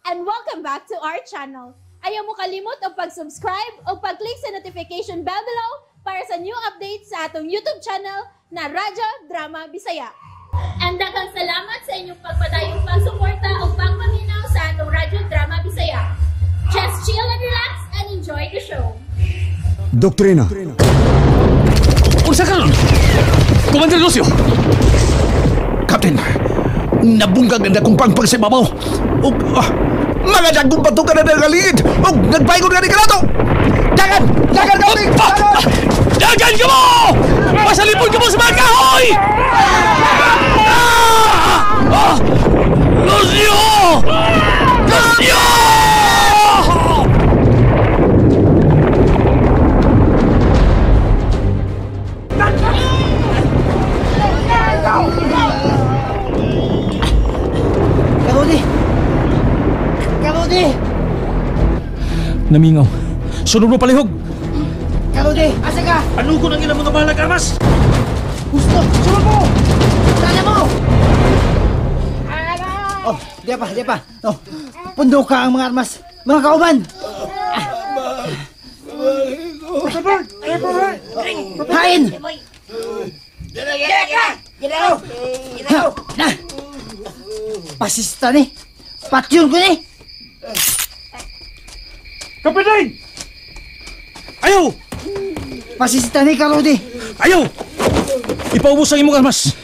And welcome back to our channel. Ayaw mo kalimot og pag-subscribe o pag-click sa notification bell below para sa new updates sa atong YouTube channel na Radyo Drama Bisaya. And daghang salamat sa inyong pagpadayong pagsuporta o pagpaminaw sa atong Radyo Drama Bisaya. Just chill and relax and enjoy the show. Doktrina. Unsa ka nun? Commander Lucio! Captain, nabunggag ang dakong pangpang sa ibabaw. Ug, mga dagkong bato ka na nagaliit. Ug, nagpaygon ka ni kanato. Dagan! Dagan, Captain! Dagan! Dagan ka mo! Pasalipon ka mo sa mga kahoy! Ah! Ah! Lucio! Lucio! Karodi! Karodi! Namingaw. Sunod mo palihog! Karodi! Asa ka? Ano ko nang ilang mga balag armas? Gusto! Sunod mo! Sana mo! Oh, di pa, di pa. Oh, pundo ka ang mga armas. Mga kauban! Hain! Na! Pasista ni! Patyon ko ni! Kapitay! Ayaw! Pasista ni Karodi! Ayaw! Ipaubos ang imong armas.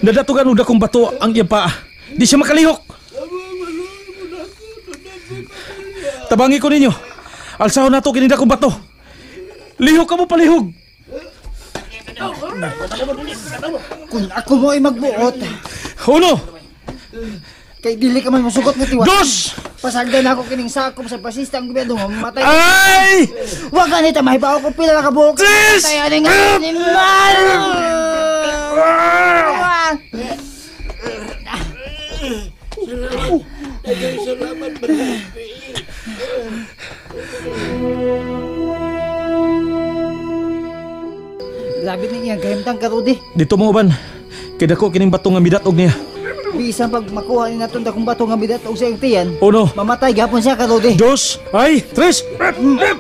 Nadatugan og dakong bato ang iyang paa. Di siya makalihok. Tabangi ko ninyo. Alsahon nato kini dakong bato. Lihok ka mo palihog. Kung ako mo ay magbuot, Uno, kay dili ka man musugot nga tiwas. dos, Pasagdan ako kining sakop sa pasista ang gobyerno nga mamatay. ay! Wa ganita mahibaw ko pila ka buok. Tres! Matay aning animal. Grabe ni iyang kahimtang Karodi. Dito mo uban. Kay dako kining bato nga midatog niya. Bisan pag makuha ni naton dakong bato nga midat og sa iyang tiyan, Uno, mamatay gihapon siya Karodi. dos, ay, tres.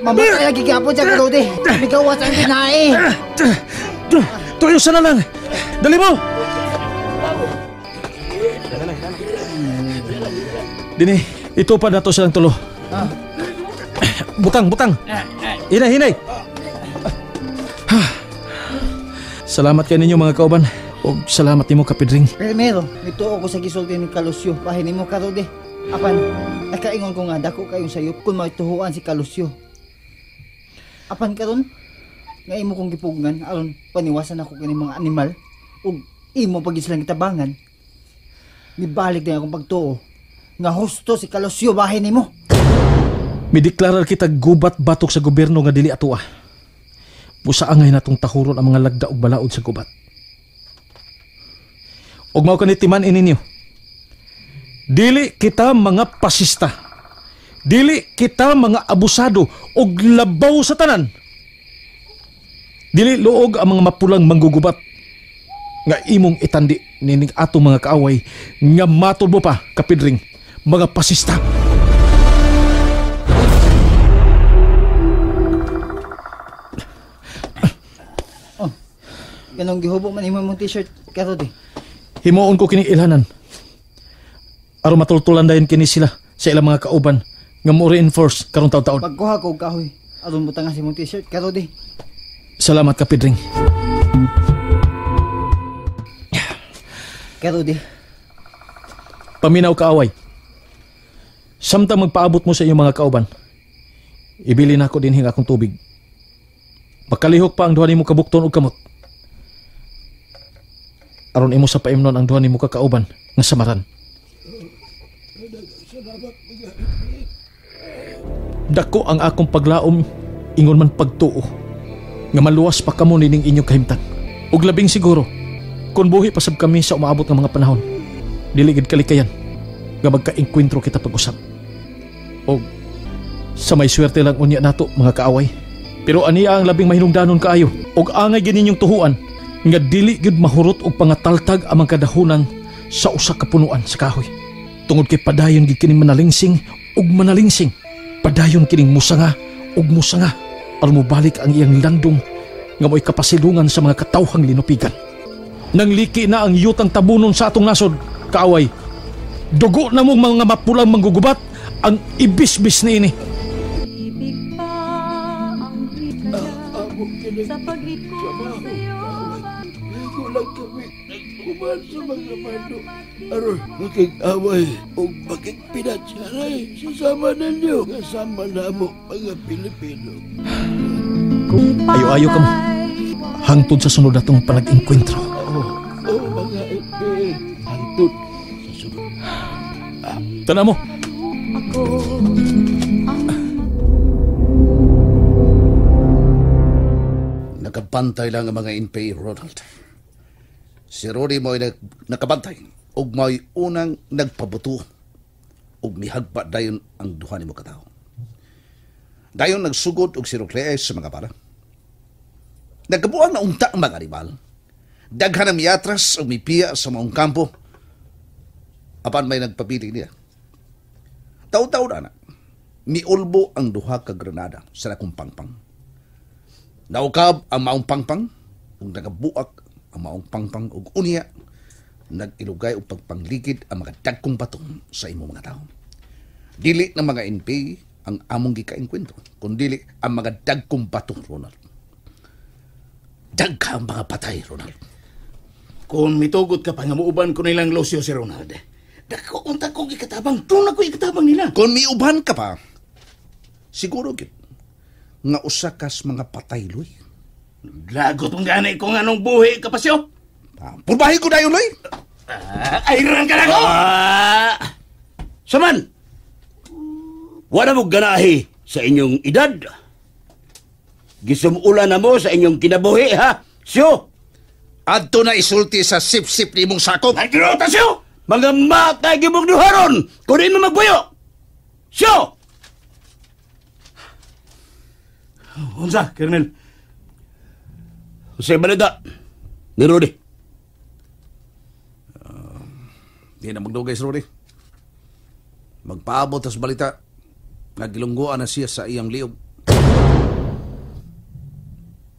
Mamatay lagi gihapon siya Karodi. Migawas ang tinae. Tuyo na lang. Dali mo. Dini, ito pa nato silang tulo. Butang, butang. Hinay, hinay. Salamat kay ninyo mga kauban. Og salamat nimo Kapidring. Primero, nituo ko sa gisulti ni Kalusyo. Bahin nimo Karodi. Apan, nakaingon ko nga dako kayong sayop kung maituhuan si Kalusyo. Apan karon, nga imo kong gipugnan aron paniwasan ako kini mga animal ug imo pag silang gitabangan. Nibalik din akong pagtuo nga husto si Kalusyo bahin nimo. Mideklarar kita gubat batok sa gobyerno nga dili atoa. Busa angay natong tahuron ang mga lagda og balaod sa gubat. Og mao kani timan ininyo. Dili kita mga pasista. Dili kita mga abusado og labaw sa tanan. Dili luog ang mga mapulang manggugubat nga imong itandi nining atong mga kaaway nga matud mo pa Kapidring mga pasista. Ganong gihubo man imo imong t-shirt Karodi. Himuon ko kini ilhanan. Aron matultulan dayon kini sila sa ilang mga kauban nga mo reinforce karong taon-taon. Pagkuha ko og kahoy aron butangan sa imong t-shirt Karodi. Salamat Kapidring. Karodi, Paminaw kaaway. Samtang magpaabot mo sa iyong mga kauban, ibili na ako dinhi ang akong tubig. Makalihok pa ang duha nimo kabukton og kamot. Aron imo sa paimnon ang duha nimo ka kauban nga samaran. Dako ang akong paglaom ingon man pagtuo nga maluwas pa kamo nining inyong kahimtang. Ug labing siguro kun buhi pa sab kami sa umaabot nga mga panahon, dili gid kalikayan nga magkaengkwentro kita pag-usab. Og sa may swerte lang unya nato mga kaaway. Pero aniya ang labing mahinungdanon kaayo og angay gid ninyong tuhuan nga dili gyud mahurot og pangataltag ang mga kadahunan sa usa ka punuan sa kahoy. Tungod kay padayon gid kining manalingsing ug manalingsing. Padayon kining musanga ug musanga aron mobalik ang iyang landong nga mo'y kapasilungan sa mga katawhang linupigan. Nangliki na ang yutang tabunon sa atong nasod, kaaway. Dugo na mong mga mapulang manggugubat ang ibisbis niini. Sa pag-ikot sa'yo kulang kami nagkuman sa mga mando aron makig-away o makigpinatsaray sa sama ninyo kasama namo mga Pilipino. Ayo-ayo ka mo. Hangtod sa sunod natong panag-engkwentro. Oo, mga NPA. Hangtod sa sunod. Tana mo. Nakabantay lang ang mga NPA, Ronald. Si Rudy mo'y nakabantay ug mo'y unang nagpabuto ug mihagpa dayon ang duha nimo katawo. Dayon nagsugod og si Rocles sa mga bala. Nagkabuang na unta ang mga animal. Daghan ang miatras ug mipiya sa maong kampo. Apan may nagpapili niya. Taw-taw na miulbo ang duha ka granada sa dakong pangpang. Naukab ang maong pangpang ug nagabuak ang maong pangpang ug unya nag-ilugay og pagpangligid ang mga dagkong bato sa imong mga tao. Dili ng mga NPA ang among gikaengkwentro, kundili ang mga dagkong bato, Ronald. Dagka ang mga patay, Ronald. Kung mitugot ka pa nga muuban ko nilang Lucio si Ronald, dako unta kong ikatabang, doon ako ikatabang nila. Kung miuban ka pa, siguro gid nga usa kas mga patay, Luy. Lagot mong gani kung anong buhi ka pa siyo. Purbahin ko na yun, Luy. Ayran ka na ko! Saman, wala mo ganahi sa inyong edad. Gisumula na mo sa inyong kinabuhi, ha? Siyo! Adto na isulti sa sip-sip ni mong sakop. Ay, ginota siyo! Mga makay gibong duharon! Kunin mo magbuyo! Siyo! Unsa, Colonel? Sa balita ni Rudy. Di na magdugay si Rudy. Magpaabot tas balita. Nagilungguan na siya sa iyang liog.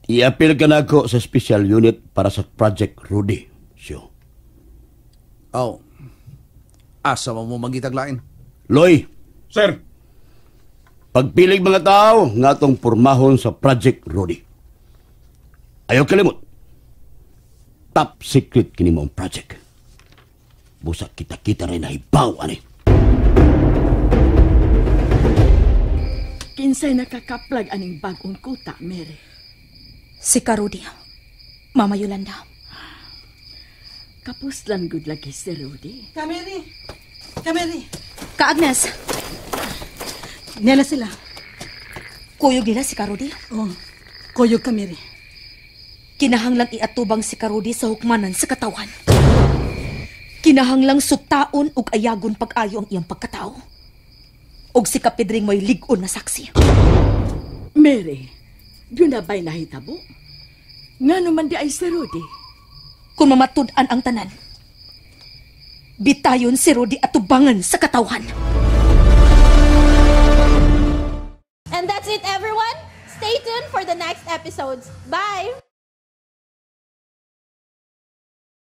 I-appeal ka na ako sa special unit para sa Project Rudy. Siyo. Oh. Asa mo magitaglain? Loy. Sir. Pagpilig mga tao nga atong pormahon sa Project Rudy. Ayaw kalimot. Top secret kini mo ang project. Busa kita-kita rin na hibaw, ani. Kinsay nakakaplag aning bagong kuta, Mary? Si Karudi, Mama Yolanda. Kapuslan good lagi si Rudy. Kameri! Kameri! Ka Agnes! Nela sila. Kuyog nila si Karudi? Oo, kuyog ka, Mary. Kinahanglang iatubang si Karudi sa hukmanan sa katawan. Kinahanglang sutaon ug ayagon pag-ayo ang iyang pagkatao. Og si Kapidring mo'y lig-on na saksi. Mary, doon na ba'y nahitabo? Nga naman di ay si Rudy. Kung mamatud-an ang tanan, bitayon si Rudy atubangan sa katawhan. And that's it, everyone. Stay tuned for the next episodes. Bye!